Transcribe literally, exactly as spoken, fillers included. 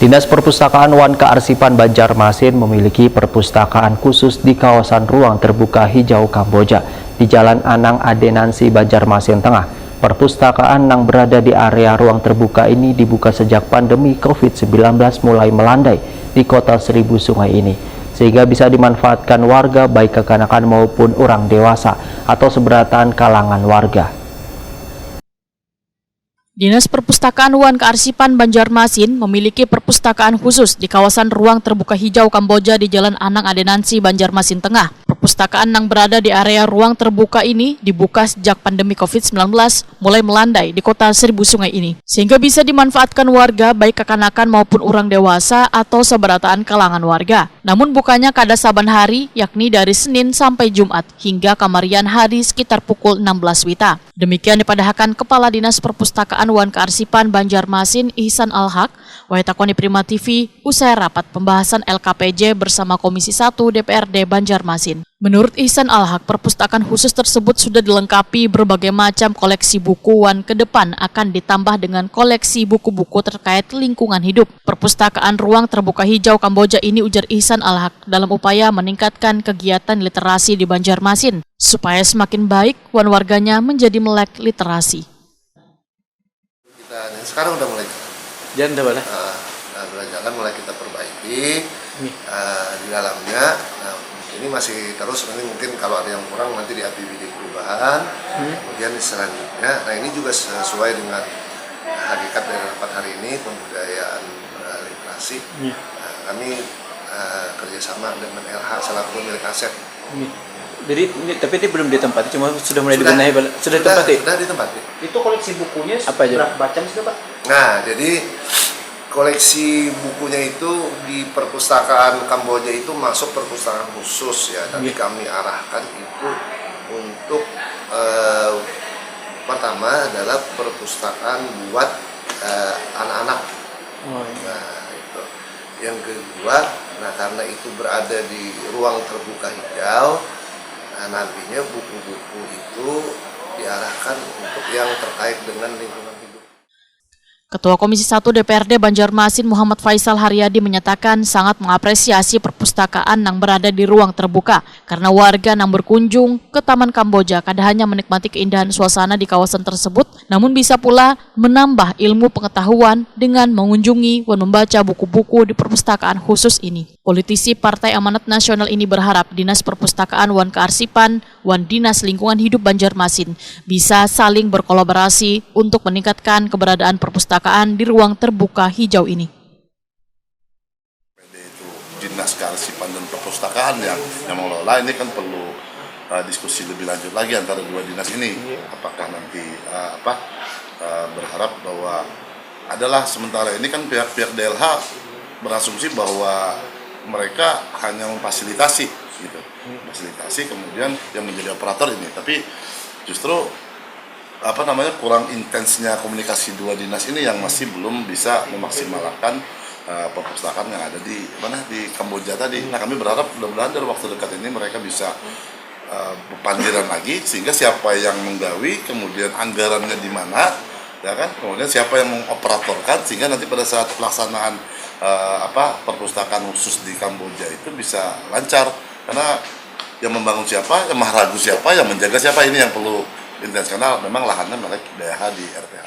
Dinas Perpustakaan wan Kearsipan Banjarmasin memiliki perpustakaan khusus di kawasan ruang terbuka hijau Kamboja di Jalan Anang Adenansi, Banjarmasin Tengah. Perpustakaan yang berada di area ruang terbuka ini dibuka sejak pandemi covid sembilan belas mulai melandai di kota Seribu Sungai ini, sehingga bisa dimanfaatkan warga baik kekanakan maupun orang dewasa atau seberataan kalangan warga. Dinas Perpustakaan wan Kearsipan Banjarmasin memiliki perpustakaan khusus di kawasan ruang terbuka hijau Kamboja di Jalan Anang Adenansi, Banjarmasin Tengah. Perpustakaan yang berada di area ruang terbuka ini dibuka sejak pandemi covid sembilan belas mulai melandai di kota Seribu Sungai ini, sehingga bisa dimanfaatkan warga baik kekanakan maupun orang dewasa atau seberataan kalangan warga. Namun bukanya kada saban hari, yakni dari Senin sampai Jumat hingga kamarian hari sekitar pukul enam belas wita. Demikian dipadahakan Kepala Dinas Perpustakaan wan Kearsipan Banjarmasin, Ihsan Al-Haq, wayah takoni Prima T V usai rapat pembahasan L K P J bersama Komisi satu D P R D Banjarmasin. Menurut Ihsan Al-Haq, perpustakaan khusus tersebut sudah dilengkapi berbagai macam koleksi buku wan ke depan akan ditambah dengan koleksi buku-buku terkait lingkungan hidup. Perpustakaan ruang terbuka hijau Kamboja ini, ujar Ihsan Al-Haq, dalam upaya meningkatkan kegiatan literasi di Banjarmasin supaya semakin baik wan warganya menjadi melek literasi. Kita ini sekarang udah mulai jalan. Jan dah bala. Nah, nah, jalan mulai kita perbaiki Nih. eh, di dalamnya. Nah, ini masih terus, nanti mungkin kalau ada yang kurang nanti di A P B D perubahan. Hmm. Kemudian selanjutnya, nah ini juga sesuai dengan hakikat dari rapat hari ini, pemberdayaan eh, literasi. Iya. Nah, kami eh, kerjasama dengan L H selaku pemilik aset. Nih. Jadi ini, tapi ini belum ditempati, cuma sudah mulai Sudah. dibenahi bala. Sudah ditempati. Sudah ditempati. Itu koleksi bukunya Apa aja? Berapa macam sudah, Pak? Nah, jadi koleksi bukunya itu di perpustakaan Kamboja itu masuk perpustakaan khusus ya, tapi Iya. kami arahkan itu untuk eh, pertama adalah perpustakaan buat eh, anak-anak. Oh, iya. Nah, itu. Yang kedua, nah karena itu berada di ruang terbuka hijau, nah nantinya buku-buku itu diarahkan untuk yang terkait dengan lingkungan hidup. Ketua Komisi satu D P R D Banjarmasin, Muhammad Faisal Haryadi, menyatakan sangat mengapresiasi perpustakaan yang berada di ruang terbuka karena warga yang berkunjung ke Taman Kamboja kada hanya menikmati keindahan suasana di kawasan tersebut, namun bisa pula menambah ilmu pengetahuan dengan mengunjungi wan membaca buku-buku di perpustakaan khusus ini. Politisi Partai Amanat Nasional ini berharap Dinas Perpustakaan wan Kearsipan wan Dinas Lingkungan Hidup Banjarmasin bisa saling berkolaborasi untuk meningkatkan keberadaan perpustakaan di ruang terbuka hijau ini. P D itu Dinas Kearsipan dan Perpustakaan yang yang mengelola, ini kan perlu uh, diskusi lebih lanjut lagi antara dua dinas ini. Apakah nanti uh, apa uh, berharap bahwa adalah sementara ini kan pihak-pihak D L H berasumsi bahwa mereka hanya memfasilitasi gitu. Fasilitasi, kemudian yang menjadi operator ini. Tapi justru apa namanya, kurang intensnya komunikasi dua dinas ini yang masih belum bisa memaksimalkan uh, perpustakaan yang ada di mana, di Kamboja tadi. Nah, kami berharap mudah-mudahan dalam waktu dekat ini mereka bisa uh, berpandiran lagi, sehingga siapa yang menggawi, kemudian anggarannya di mana, ya kan, kemudian siapa yang mengoperatorkan, sehingga nanti pada saat pelaksanaan uh, apa perpustakaan khusus di Kamboja itu bisa lancar, karena yang membangun siapa, yang maharagu siapa, yang menjaga siapa, ini yang perlu intens, karena memang lahannya mereka D L H di R P H.